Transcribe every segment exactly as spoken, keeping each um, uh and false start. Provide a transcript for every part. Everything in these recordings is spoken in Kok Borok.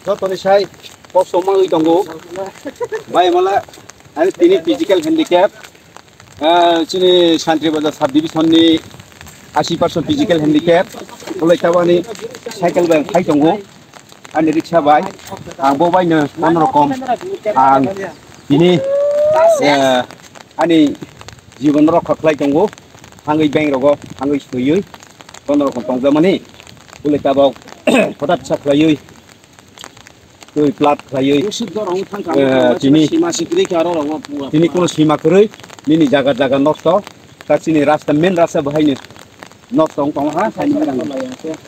Jotoni sai kosong mangwi tongo. Bai mala, ani tini physical handicap. Ah, chini Santri Bazar sub division ni ashi percent physical handicap. Ulai tabani cycle bai khai tongo. Ani rickshaw bai. Ang bo bai no kono rokom. Ang tini, eh, ani jibon rokha khlai tongo. Hangwi bank rogo, hangwi suywi. Kono rokom tongjamani. Ulai tabok hotat sa khlaiwi. Twi plat khlaiwi, eh, tini, tini kono sima kwrwi, nini jaga jaga nosto, ta chini rasta, main rasta bahaino nosto wng tong ha,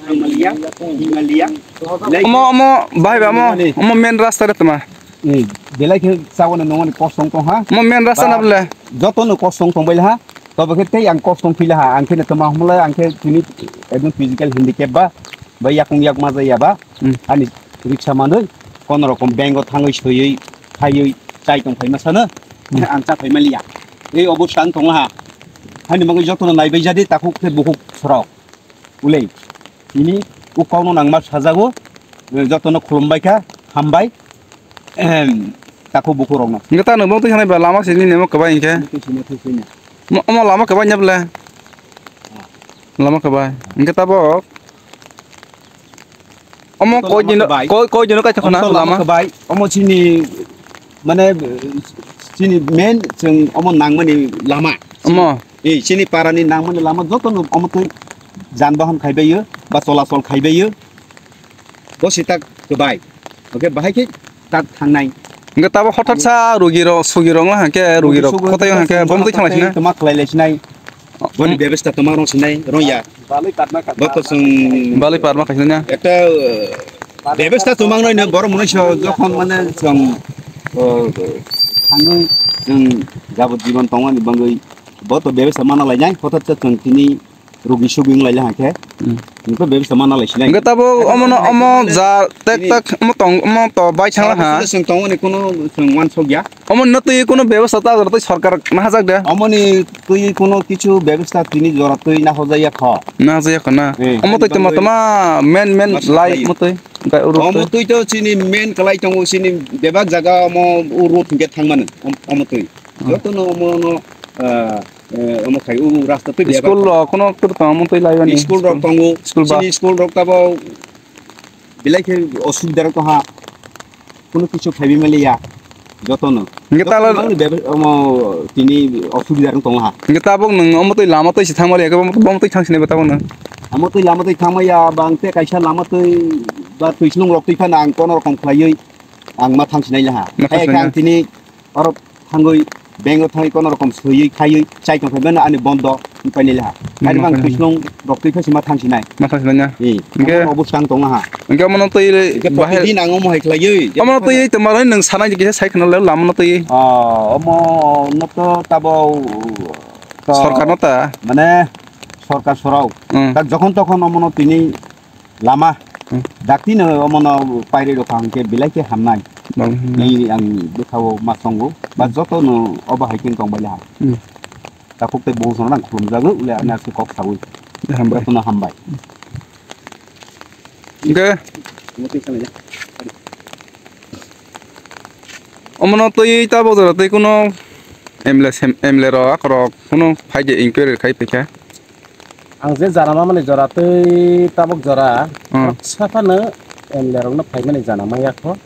Himalaya, Himalaya. Omo, omo, bahai ba, omo, omo main rasta re tama. Eh, belai khe chawana nongmani kosong tong ha. Omo main rasta na bole. Jotono kosong tong bai ha, tobo khe tei ang kosong phila ha, ang khe tama humla, ang khe tini ekdom physical handicap ba, ba yakung yak ma jaya ba. Hmm. Ani riksa manwi kono rokom bank o thangwi soiwi khaiwi chai tong phaima sano. Hmm. Ang cha phaima liya. Ei obo sang tong ha. Hani bagwi jotono naibai jadi takhuk khe bukhuk sorok. Ulei. Ini u kokno nangma sajago. Eh, jotono khulumbai kha, hambai. Ehem. Takhuk bukhuk rokno. Nge ta nubong twi hanai ba lama sini nemo kwbai hinkhe. Ini twi sini, twi sini. Mo-, omo lama kwbai nya bole. Lama kwbai. Hinkhe tabok. Omo koi dino, koi, koi dino kaisa khona lama. Lama kwbai. Omo chini, mane, chini main chwng omo nangmani lama. Omo. Eh, chini parani nangmani lama jotono omo twi janbahan khaibaio, ba cholachol khaibaio. Bo sitak kwbai. Oke, bahai khe tak thangnai. Hingke tabo hothat sa rugi rok, sugi rok wngkha hingke rugi rok kotai wngkha hingke bomtwi thanglai sinai. Toma khlai lai sinai. Boni bebesta toma rong sinai, rong ya. Bo to chwng balai parma khaisina. Ekta, uh, bebesta toma nai ne borok mwnwi so jokhon mane chwng, uh, thangwi chwng jabot jibon tongmani bangwi bo to bebesta mana lai nai, hothat sa chwng tini rugi sugi wng lai le hangkhe. Hmm. Nungkhe bebesta mana lai sinai. Hingke tabo omo no, omo ja tek tak omo tong, omo to bai thang ha. Sara sung tong ni kuno sung wan sok ya. Omo no twi kuno bebesta ta jora twi sorkar na hajak de. Omo ni twi kuno kichu bebesta tini jora twi na hojai ya kho. Na hojai ya kho na. Eh, omo twi tama tama men men lai omo twi. Omo twi to chini men kalai tongo chini bebak jaga omo u road hingke thang mano. Om-, omo twi. Hmm. Joto no omo no, ah, Eh, omo khai, o rasta twi bebak. School rok kono kwrwtang omo twi lai bani. School rok tongo. School ba. Chini school rok tabo belai khe osubida rok tongha. Kono kichu khaiwi maliya. Jotono. Hingke tala jotono bebe-, omo tini osubida rok tongha. Hingke tabok nwng omo twi lama twi si thangmaliya, omo twi thang sinai ba tabok nwng. Omo twi lama twi thangmaya, bang te kaisa lama twi ba twi slung rok twi phano ang kono rokom khlaiwi ang ma thang sinai laha. Ma thang sinai. Hai khe ang tini Oro thangwi, bank o thangwi kono rokom swiwi khaiwi chai tong khe beno ani bondo wngpai nai laha. Ani mang twislong rok twi phasi ma thang sinai. Ma thang sinai na. Ee, hingke obo swkang tong ha. Hingke omono twi bahai din ang omo hai khlaiwi. Omono twi tongma rok nwng sanai kisa sai khna le lama no twi. Ah, omo no to tabo to sorkar no ta. Mane sorkar sorao. Hmm. Tak jokhon tokhon omono tini Lama. Hmm. Dakti no omono pairi rok hangke belai khe hamnai. Bang, hmm. Ni ang bwkhao ma tongo. Ba joto no obo hai khe tong bai laha. Hmm. Takhuk tei bo sono nang khulum jago ule ani aske kok sawi. Hambai. Joto no hambai. Hingke. Omono twi tabok jora twi kuno M L A sem-, M L A rok akorok kuno phai de inquiry khai phaikha. Ang je jana mamani jora twi tabok jora, hmm, baksa phano M L A rokno phaimani jana maya kho.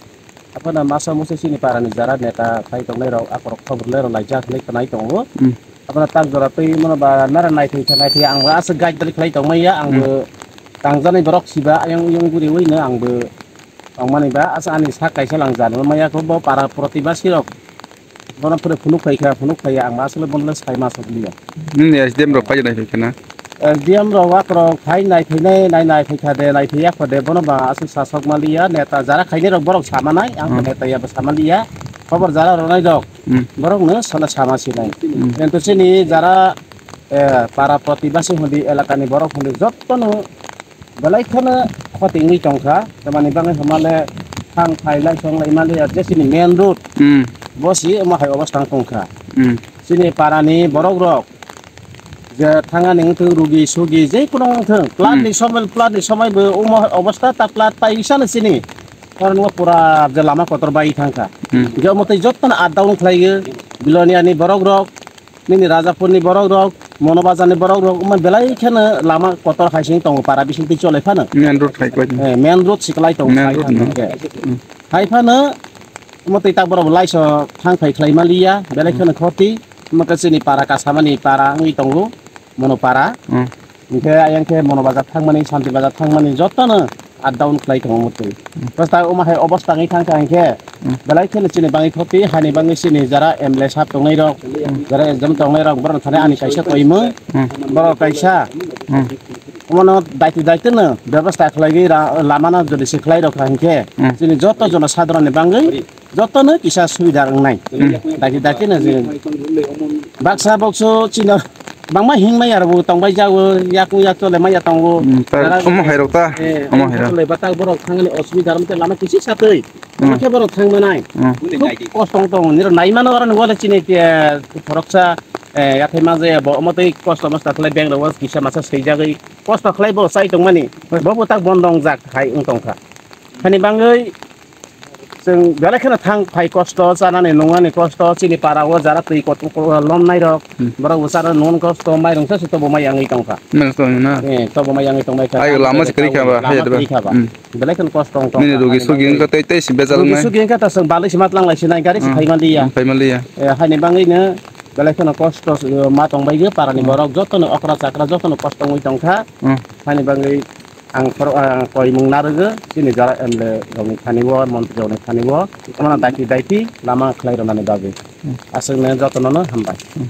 Aphano masa musa chini parani jara neta phai tongnai rok, akorok khobor lai rok laijak hinwi khwnai tongo. Hmm. Aphano tak jora twi mano ba nara naithai kha naithai ang ba aswk guide dali khlai tongmaya, ang bo, hmm, tangjani borok siba ayang uyang guriwi no ang bo tongmani ba aswk ani sak kaisa lang jana maya kho bo para protibasi rok. Bono phre phunuk phai kha, phunuk phai ya, ang ma aswk le bono le sai ma sok liya. Nini S D M rok phai nai phai kha na? S D M rok, wak rok phai nai phai nai, nai nai phai kha de, nai phai ya kho de, bono ba aswk sa sok ma liya, neta jara khainai rok borok sa ma nai, ang, hmm, neta ya bo sa ma liya, khobor jara rok nai rok, hmm, borok no sala sa ma si nai. Hmm. Ento chini jara, eh, para protibasi hundi, elaka ni borok hundi, jotto no Belai kheno khoti wngwi tongkha, tamani bagwi hwnmale thang phai lai song lai maliya je chini main road. Hmm. Bo si omo hai obostha wng tongkha. Hmm. Chini parani borok rok je thangani wngthung, rugi sugi je kono wngthung, flood, hmm, ni somoi, flood ni somoi bo omo hai obostha ta flood paisano chini. Karon o pura je lama kotor bai thangkha. Hmm. Hingke omo tei jottoni up down khlaiyo, Biloniani borok rok, nini Rajapurni borok rok, Monobazarni borok rok, omo belai kheno lama kotor hai sing tongo para bising twi chole phano. Main road hai koi. Eh, main road siklai tongo. Main road no. Hai phano omo tei tak borok bo laisa thang phai khlai maliya, belai kheno khoti, omo khe chini para Kasamani para wngwi tongo. Monopara. Hmm. Hingke ayang khe Monobazar thangmani, Santi Bazar thangmani jotono up down khlai tongo mutwi. Hmm. Bwstai omo hai obostha wngwi thangkha hingke, hmm, belai kheno chini bangwi khoti, hani bangwi chini jara M L A sab tongnai rok, hmm, jara S D M tongnai rok, borok thani ani kaisa koimung, hmm, borok kaisa. Hmm. Omono daiti daiti no bebostha khlaiwi ra-, lamano jodi se khlai rok kha hingke, hmm, chini joto jono sadharonni bangwi jotono kisa subida wngnai. Hmm. Daki daki no je baksa bokso chino bangma hingmai aro bo tongbai jago, yakung yak chole maya tongo. Hmm, tar Jara omo hairok ta, eh, omo hairok. Chole batak borok thangani osubida rom te lama kisi satwi. Hmm. Omo khe borok thang manai. Hmm. Khub kosto wng tongo. Niro nai mano aro ni wale chini ke khoroksa, eh, yathai ma je bo omo tei kosto mosta khlai beng rok kisa masa swijagwi kosto khlai bo chai tongmani. Bo bo tak bondong jak hai wng tongkha. Hani bangwi Chwng belai kheno thang phai kosto, chanani nungmani kosto, chini para o jara twi kotor lomnai rok, hmm, borok bo chana nung kosto, mairung sa se tobo mai yangwi tongkha. Mairung sa tongna. Eh, tobo mai yangwi tongbai kha. Ayo lama se kwrwi kha ba, lama hai kwrwi kha ba. Hmm. Belai kheno kosto wng tongkha. Nini rugi sugi wngkha tei, tei se bejal wngnai. Rugi sugi wngkha ta chwng balai se matlang lai se nai, gari se, hmm, phai manliya. Hmm, phai manliya. Eh, haini bangwi no belai kheno kosto, eh, ma tongbai gwi para ni, hmm, borok joto no okra chakra joto no kosto wngwi tongkha. Hmm. Haini bangwi Ang khoro-, ang koimung narwgo, chini jara M L A rokni thani o, montri rokni thani o, omono daiti daiti lama khlai rwnani bagwi. Hmm. Aswkno jotono no hambai. Hmm.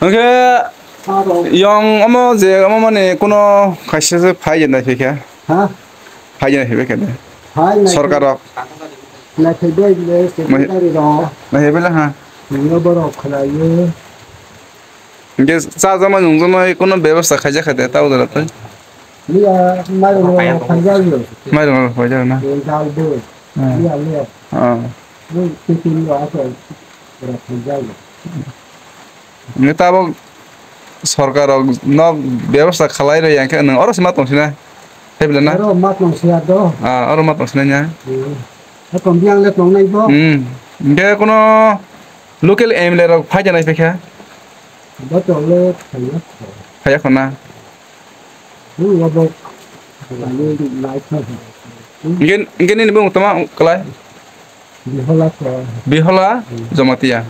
Khe yong omo je omo mani kuno kaisa se phai je nai phikha. Ha? Phai je nai phikha de. Phai nai. Sorkar rok. Nai phai bai le Mai- secretary rok. Nai phai bai le ha. Nino borok khwlaiyo. Hingke chajakma nungjukma kuno bebostha khaijak kha de, ta ujara tei. Miya mairung rok khaijak yo. Mairung rok khaijak na? Dal dal. Hmm. Miya miya. Ah. Ni titin yo ato rok khaijak yo. Hingke tabok sorkar rok nok bebostha khalai rw yang khe nwng oro se ma tong sina? Tei bela na? Oro ma tong sia do. Ah, oro ma tong sina nya? Hmm. Ekon biang le tong nai bo. Hmm. Hingke kuno local M L A rok phai janai phai kha? Bo tong le phai ya. Phai ya khona? Hmm, ya bo. Nai kha. Hingke, hingke nini bung toma kalai? Bihola ko. Bihola Jamatia.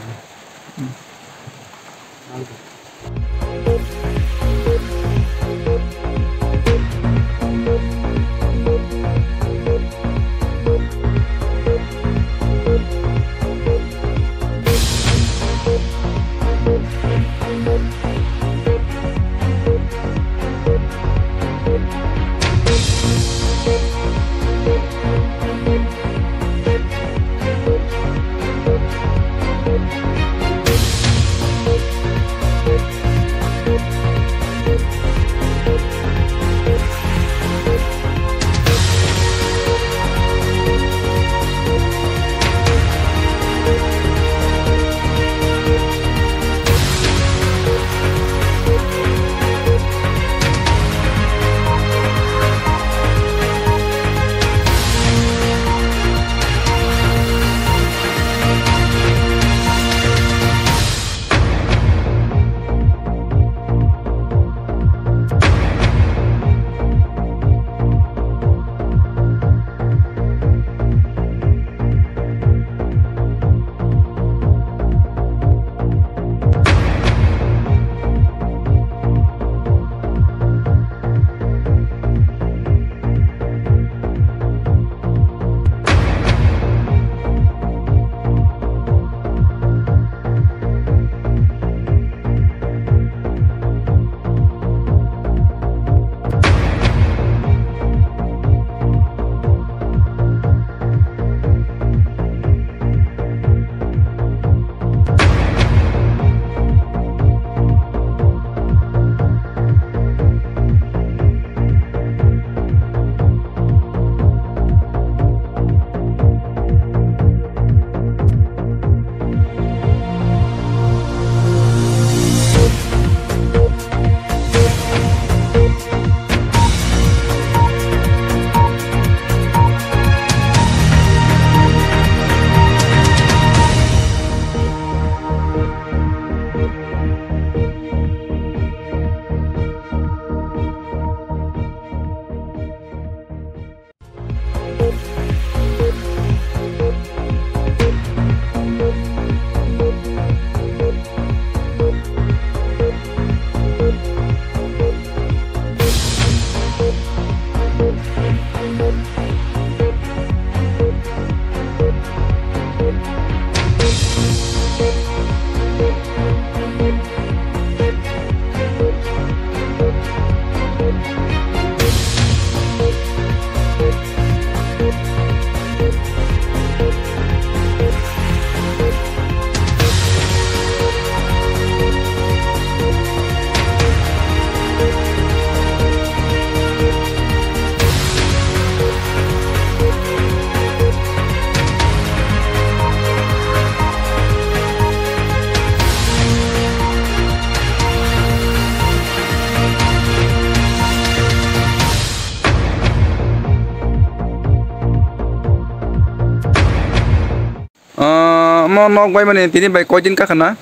Ah, omo nok bai mani tini bai koi din kakha na?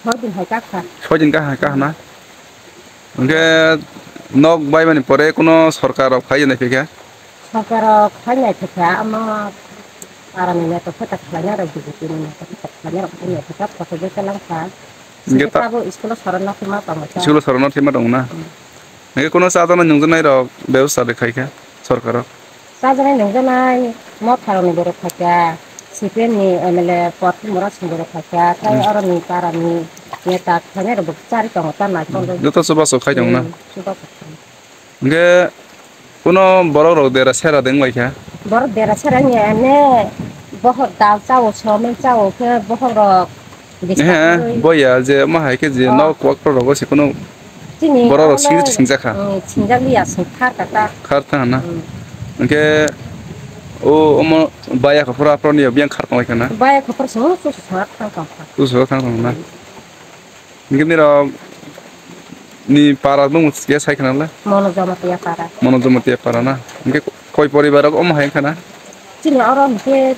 Soi din hai kakha. Soi din kakha, kakha na? Hingke nok bai mani pore kuno sorkar rok phai nai phikha? Sorkar rok phai nai phikha, omo para ni neto phatar khlai na rok, B J P ni neto phatar khlai na rok phai nai phikha, photo je kalang kha. Hingke ta- Sabo school o sorana thima tongo ta. School o sorana thima tongo na? Hmm. Hingke kuno chajaknai nungjaknai rok bebostha de khai kha sorkar o? Chajaknai nungjaknai motha rok ni borok phaikha, C P M ni M L A Pradyot Murasing borok phaikha, tei Hmm. Oro ni para ni Neta thani rok bo chari tongo ta nai tongo. Joto chubachu khai tong na. Hmm, chubachu khai. Hingke kuno borok rok dera sera deng lai kha. Borok dera sera ni ane bohor dal chao, somen chao khe bohor rok. He, boya je ma hai khe je nok kwak rok se kuno. Chini borok rok sing singjak kha. Hmm, singjak liya sing khar kha ta. Khar ta na. Hmm. Hingke o omo baya kha pura pura ni biyang khar tong lai kha na. Baya kha pura sung sung sung khar tong kha. Tu sung khar tong na. Hingke nirok ni para bung ke sai khana le? Mono Jamatia para. Mono Jamatia para na. Hingke koi poribar rok omo hai khana? Chini oro hingke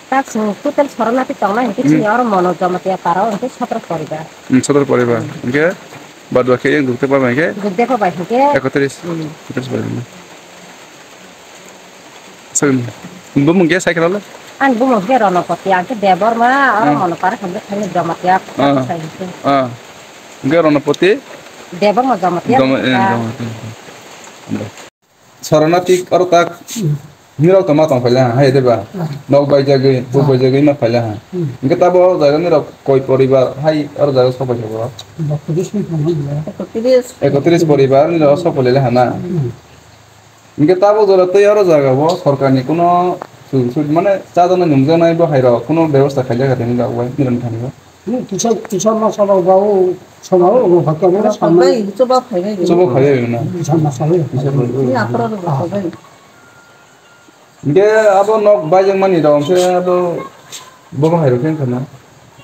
tak sung total sorona ti tongna hingke chini oro Mono Jamatia para o hingke sotro poribar. Hmm, sotro poribar. Hingke badwa khe yang dukte pa hingke? Dukte pa bai hingke. Ekotris. Hmm. Ekotris poribar na. Bumung khe sai khna le? Ani bumung khe Ronopoti, ang khe Debbarma, oro Monopara khamle thani Jamatia sai hingke. Ah. Hingke Ronopoti? Debbarma Jamatia. Jama-, eh, Jamatia. Sorona tik oro tak nirok tongma tong phaila hai de ba? Nok bai jagwi, bu bai jagwi ma phaila ha. Hingke tabo jaga nirok koi poribar hai oro jaga sok bai jago? Ekotris ni tongma. Ekotris. Ekotris poribar nirok sok phaila ha na? Hingke tabuk jora tei oro jaga bo sorkarni kuno sujug sujug mane chajaknai nungjaknai bo hai rok kuno bebosta khaijak kha tini rok bai nirok thani bo. Kisa, kisa masa rok ba o sona o rok hakhe bo sanai. Chuba phaibai. Chuba phaibai na. Kisa masa o. Kisa phaibai. Ni aphra rok phaibai. Hingke abo nok baijak mani rok hingke abo bo hai rok khe wngkha na.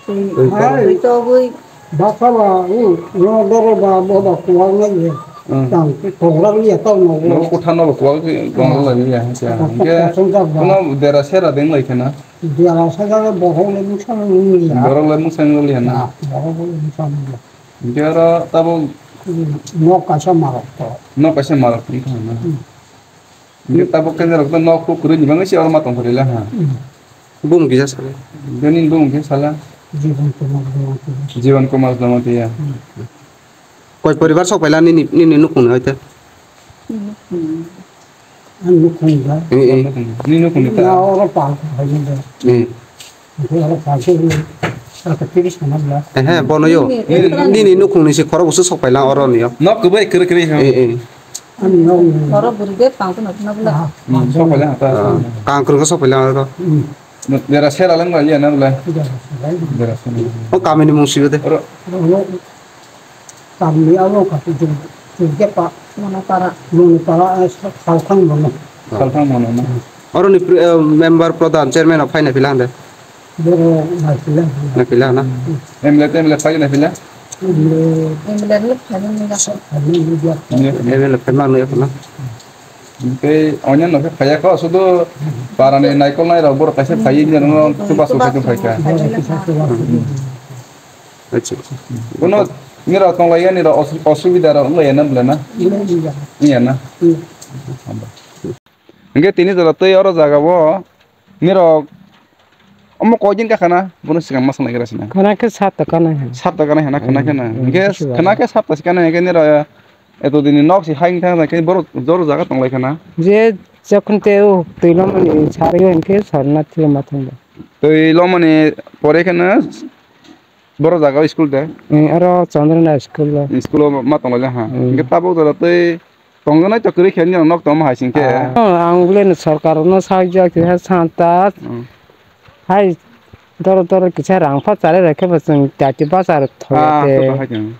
Twi, twi togwi. Baksa ba, hmm, no doro ba, bo ba kuwang nai ye. Hmm. Tang kuwang ni ya tau no. No kutha no kuwang ki kuwang lai ni ya, ya. Hingke no dera sera deng lai khana. Dera sera le borok le mungsa ni ya. Borok le mungsa ni ya na. Borok le mungsa ni ya. Hingke oro tabo. Hmm, no kaisa marok to. No kaisa marok ni khana. Hmm. Hingke tabuk khe norok no nok kwrwi ni bagwi se oro ma tong phai le ha. Hmm. Bumung kisa sala. Bini bumung khe sala. Jiban Kumar Jamatia. Jiban Kumar Jamatia. Hmm. Koi poribar sok paila nini, nini nukhung ni hoite? Ani nukhung ni ba? Eh, eh. Nini nukhung ni ta? Na oro pa ko hai ni ba? Eh. Oke, oro pa ko ni. Ata tiris na ba? Eh, eh, bono yo. Nini, nini nukhung ni se khoro busu sok paila oro ni yo. Nok kwbai kwrwi kwrwi ha. Eh, eh. Ani nok ni. Khoro bwrwi be tang to na bla. Ah, hmm, sok paila ta. Ah, kang kwrwi sok paila oro. Hmm. Dera sera lang ba liya na bla. Dera sera. O kami ni mung siyo de. Oro. Oro. Tamni abo kha tu jung, jung ke pa. Monopara. Monopara, eh, sa-, Salthang Mono. Salthang Mono na. Oro ni pre-, eh, member, pradhan, chairman rok phaina phila hande? Boro nai phila. Nai phila na? M L A, M L A phai nai phila? M L A. M L A ni phai nai phila. Phai nai phila. M L A phai ma nai phila. Tei onyan no phai ya ko, sudu para ni naikol nai rok boro kaisa phai ni no chubachu phai phai ka. Boro kaisa chubachu. Acha, acha. Kuno nirok tong lai ya, nirok osu-, osubida rok wng lai ya na bwle na? Wng lai ya. Wng ya na? Hmm. Hamba. Hingke tini jora tei oro jaga o nirok omo koi din ka khana, bono swkang ma swng lai gra sina. Khana khe sat ta kana hai. Sat ta kana hai na, khana khe na. Hmm, hmm, hingke khana khe sat ta si kana hingke nirok eto dini nok si hai wng thang khe borok joro jaga tong lai khana. Je jokhon te o twi lomani sari o hingke sorna thilma thangba. Twi lomani pore kheno Boro jaga o school de? Eh, aro Chandra Naik school o. School o ma tonglaijak ha. Hmm. Hingke tabuk jora tei tongjaknai to kwrwi khe nini nok tongma hai singkhe. Ah, ang bwleno sorkar no sakjak khe santa. Hmm. Hai doro doro kisa rang pha chari rokhe bo chwng tati bachar thoya. Ah, khe.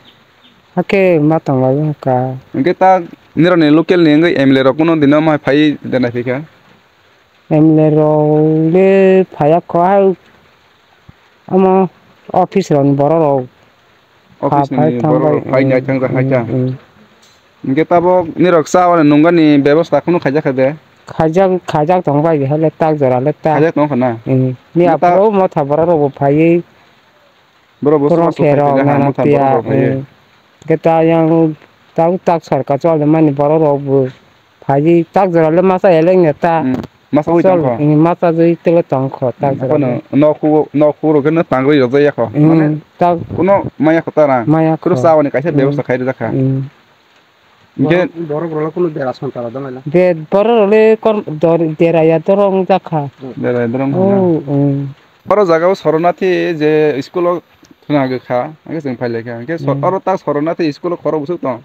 Hakhe ma tonglaijak ka. Hingke ta nironi local ni wngwi M L A rok kuno dino ma phai denai phikha. M L A rok le phaiya kho hai, omo office rok ni borok rok. Office ni borok rok phai nai thang jak hai kha. Hingke tabok nirok cha wani nungani bebosta kheno khaijak kha de? Khaijak, khaijak tong bai hai le tak jora le tak. Khaijak tong kha na? Ni aphuru motha borok rok bo phaiwi. Borok bo suma suma nana phai tiya, borok rok phai. Hwnkhe ta yang tak tak sarka chol mani borok rok bo phai tak jora le masa eleng ne ta. Hmm. Masa ui tong kho. Hmm, masa jui tele tong kho tak jora. Kono no khu no khu rok no tang roi rok ya kho. Hmm, mane tak kuno maya kho ta rang. Maya kho. Kuru sa wani kaisa bebosta khai rok kha. Hmm. Hingke borok, borok rok kuno dera santa rok dong la. De, borok rok le kor, dor, dera ya dorong jakha. Dera ya dorong. Oh, oh. Oro jaga o Sornathi je school o Khwnago kha, hwnkhe chwng phailaikha. Hwnkhe so-, Hmm. oro ta sorona tei school o khorok bwswk tong?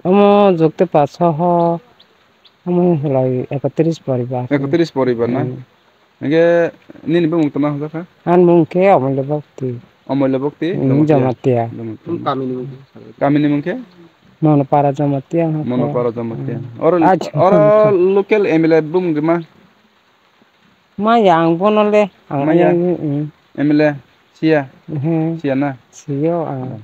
Omo jukte paso ho, omo hilai ekotris poribar. Ekotris poribar na? Hmm. Hwnkhe nini bumung tongma hwnjakha? Ani mung khe Omolya Bokti. Omolya Bokti? Hmm, Jamatia. Jamatia. Jamatia. Kamini mung khe? Kamini mung khe? Monopara Jamatia hwnkhe. Monopara Jamatia. Hmm. Oro, Acha. Oro local M L A bumung rima? Maya ang bono le, ang Maya? Ani, hmm. M L A siya? Hmm. Siya na? Siyo ang. Oh.